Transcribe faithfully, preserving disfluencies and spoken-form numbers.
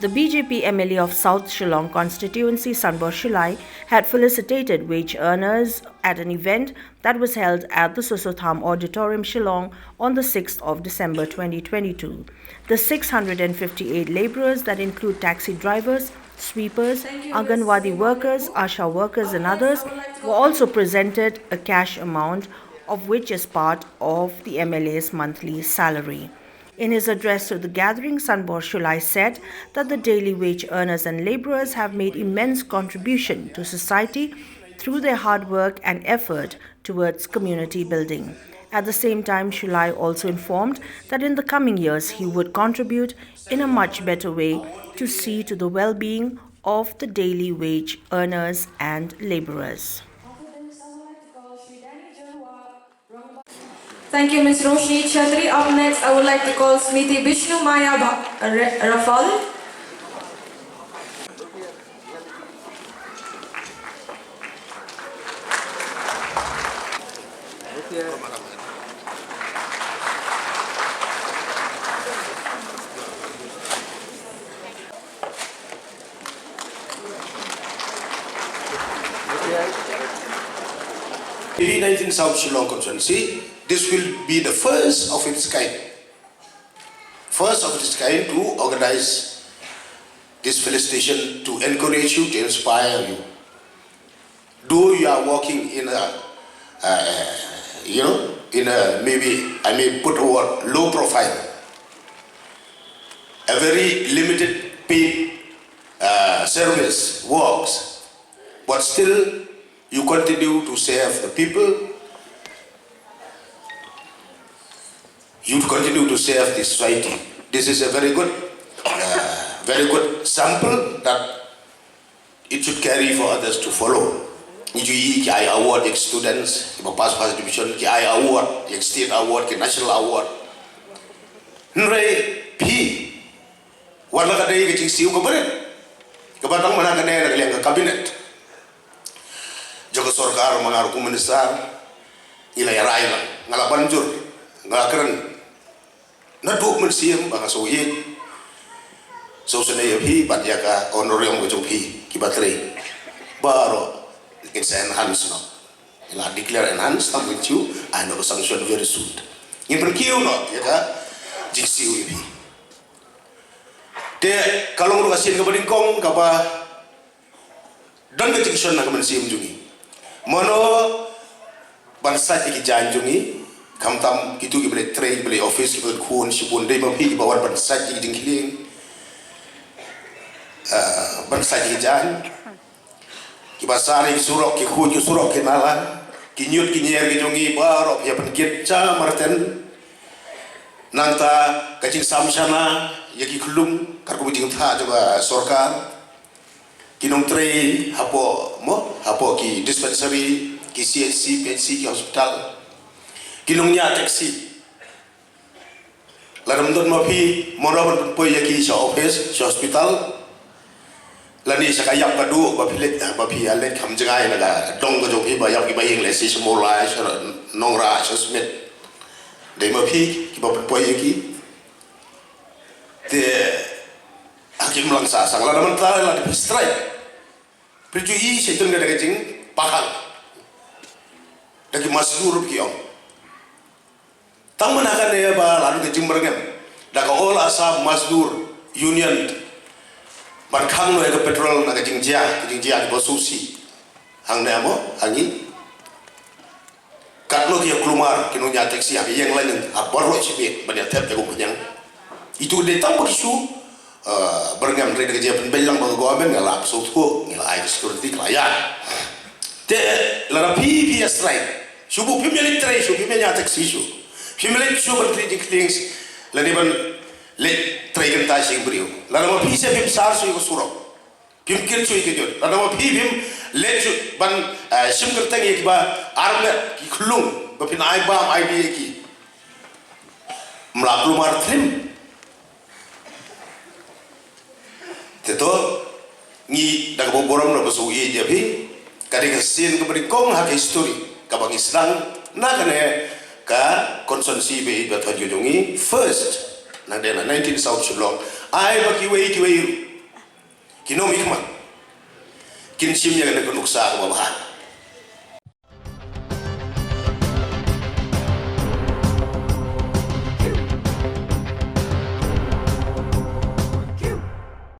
The B J P M L A of South Shillong constituency, Sanbor Shullai, had felicitated wage earners at an event that was held at the Soso Tham Auditorium, Shillong, on the sixth of December twenty twenty-two. The six hundred and fifty-eight labourers, that include taxi drivers, sweepers, Anganwadi workers, ASHA workers, and others, were also presented a cash amount, of which is part of the M L A's monthly salary. In his address to the gathering, Sanbor Shullai said that the daily wage earners and labourers have made immense contribution to society through their hard work and effort towards community building. At the same time, Shullai also informed that in the coming years he would contribute in a much better way to see to the well-being of the daily wage earners and labourers. Thank you, Miss Roshni Chetri. Up next, I would like to call Smiti Bishnu Maya Ba- Ra- Rafal. Maybe nineteen South Shillong constituency, this will be the first of its kind. First of its kind to organize this felicitation to encourage you, to inspire you. Though you are working in a, uh, you know, in a, maybe I may put a word, low profile, a very limited paid uh, service works, but still you continue to serve the people, you continue to serve the society. This is a very good, uh, very good sample that it should carry for others to follow. Ngi ju ïohi ki ai award ïa ki students kiba pass first division, ki ai award ïa ki state award, ki national award. Hynrei phi, wat la ka dei ka jingsiew kaba rit kaba tang mynta ka dei na ka liang ka cabinet jong ka sorkar, ma nga ruh kum u minister ngi la ïarai lang, nga la ban jur, nga la kren naduh mynsiem ba nga shu ïeit, shu sngewsynei ïa phi bad ïa ka honorarium ka jong phi kiba trei baroh. It's enhanced now. Ngi la declare enhanced, tam ngin shu ai noh ka sanction very soon. Ngin pynkiew noh ïa ka jingsiew ïa phi. Te ka long ruh ka sien kaba nyngkong kaba don ka jingshon na ka mynsiem jong ngi. Mano ban sait ïa ki jaiñ jong ngi, khamtam kito kiba leit trei, kiba leit office, kiba leit khun shibun, dei ma phi kiba wan ban sait ïa ki jingkhlieh, ban sait ïa ki jaiñ. Kiba sah ïa ki surok, ki khuid ki surok, ki nala, ki ñiut ki ñier ki jong ngi baroh phi ïa pynkit sha marten. Nangta ka jingsam shana ïa ki khyllung katkum ka jingtha jong ka sorkar. Ki nongtrei hapoh mo, hapoh ki dispensary, ki C H C, P H C, ki hospital. Ki nongñiah taxi. Lada ym don ma phi, mano ban pynpoi ïa ki sha office, sha hospital. Lane sha ka ïap ka duh ba phi leit, ba phi ïa leit kham jngai na ka dong ka jong phi ba ïap kiba ïeng lehse sha Mawlai, sha Nongrah, sha Smit. Dei ma phi kiba pynpoi ïa ki. Te ha ki imlang sahsang lada mynta lada phi strike, phi ju ïohi sha ïing ka da ka jingpahal da ki Mazdoor ki ong. Tang mynta kane ba la don ka jingbyrngem da ka All Assam Mazdoor Union ban khang noh ïa ka petrol na ka jingjia, ka jingjia kiba sngewsih hangne mo ha ngi. Katno ki ïa kulmar ki nongñiah taxi ha ka ïeng lain ha baroh shibit ban ïa thep ïa ka umphniang. Itu dei tang ba ki shu byrngem, hynrei da ka jingpynbeit lang ba ka government nga la sngewthuh, ngi la ai ka security, ka la ïaid. Te lada phi phi ïa strike, shu buh phim ïa leit trei, shu phim ïa ñiah taxi, shu phim ïa leit shu ban trei jingkhlieh lane ban leit trei kynta sha ïing briew. Lada ma phi seh phim sar shuh ïa ka surok, phim kit shuh ïa ka ñiut, lada ma phi phim leit shuh ban shim kyrteng ïa kiba armet, ki khyllung ba phin ai bam ai dih ïa ki, ym lah kulmar trim. Te to ngi da kaba burom da kaba sngewsih ïa phi, ka dei ka sien kaba nyngkong ha ka history kaba ngi sdang na kane ka constituency ba ïeit ba thoh jong ngi first na dei na nineteen South Shillong. Ai ba kiwei kiwei Kin ym i khmat. Kin shim ïa kane ka nuksa kaba bha.